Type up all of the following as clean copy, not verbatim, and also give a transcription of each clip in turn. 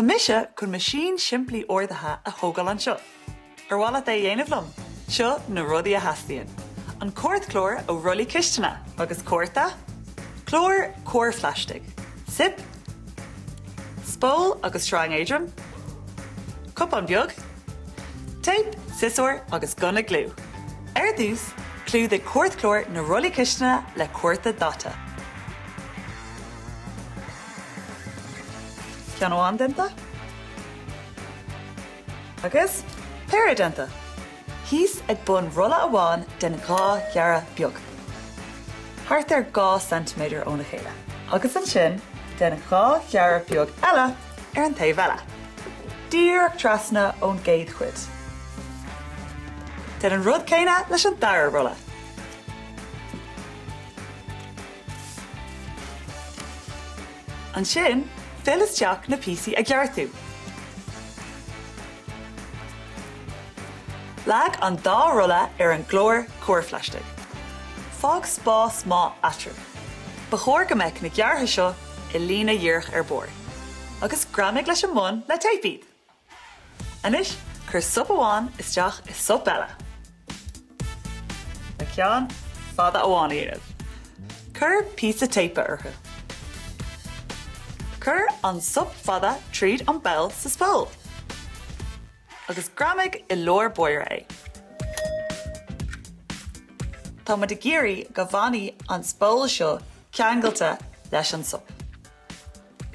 Tá mise chun meaisín simplí ordaithe a thógáil anseo. Ar mhaith leat é a dhéanamh liom? Seo na rudaí a theastaíonn. An cairtchlár ó rollaí cistine agus cárta, clár cúrphlaistigh, soip, spól agus sreang éadrom, cupán beag, téip, siosúr agus gunna gliú. Ar dtús, clúdaigh cairtchlár na rollaí cistine le cárta daite. Ceann amháin déanta. Agus péire déanta. Thíos ag bun rolla amháin déan 2 ghearradh beag. Thart ar 2 ceintiméadar óna chéile. Agus ansin déan 2 ghearradh beag eile ar an taobh eile. Díreach trasna ón gcéad chuid. Déan an rud céanna leis an dara rolla. Ansin, fill isteach na píosaí a ghearr tú. Leag an dá rolla ar an gclár cúrphlaistigh. Fág spás maith eatarthu. Ba chóir go mbeadh na gearrtha seo i líne dhíreach ar barr. Agus greamaigh leis an mbun le téip iad. Anois, cuir sop amháin isteach i sop eile. Le ceann fada amháin a dhéanamh, cuir píosa téipe orthu. Cuir an sop fada tríd an bpoll sa spól agus greamaigh i lár báire é. Tá muid ag iarraidh go bhfanfaidh an spól seo ceangailte leis an sop.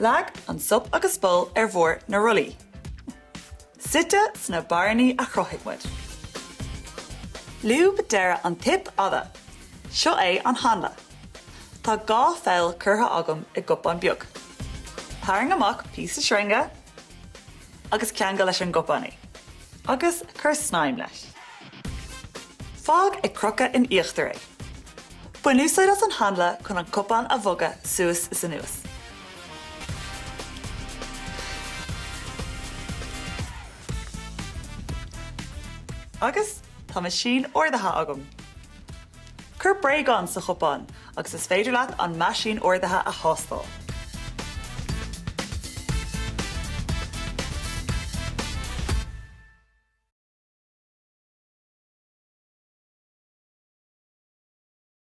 Leag an sop agus spól ar bharr na rollaí, suite sna bearnaí a chruthaigh muid. Lúb deireadh an tsoip fhada. Seo é an hanla. Tá 2 pholl curtha agam i gcupán beag. Tarraing amach píosa sreinge agus ceangail leis an gcupán é, agus cuir snaidhm leis. Fág ag crochadh in íochtar é. Bain úsáid as an hanla chun an cupán a bhogadh suas is anuas. Agus tá meaisín ordaithe agam! Cuir bréagán sa chupán agus is féidir leat an meaisín ordaithe a thástáil.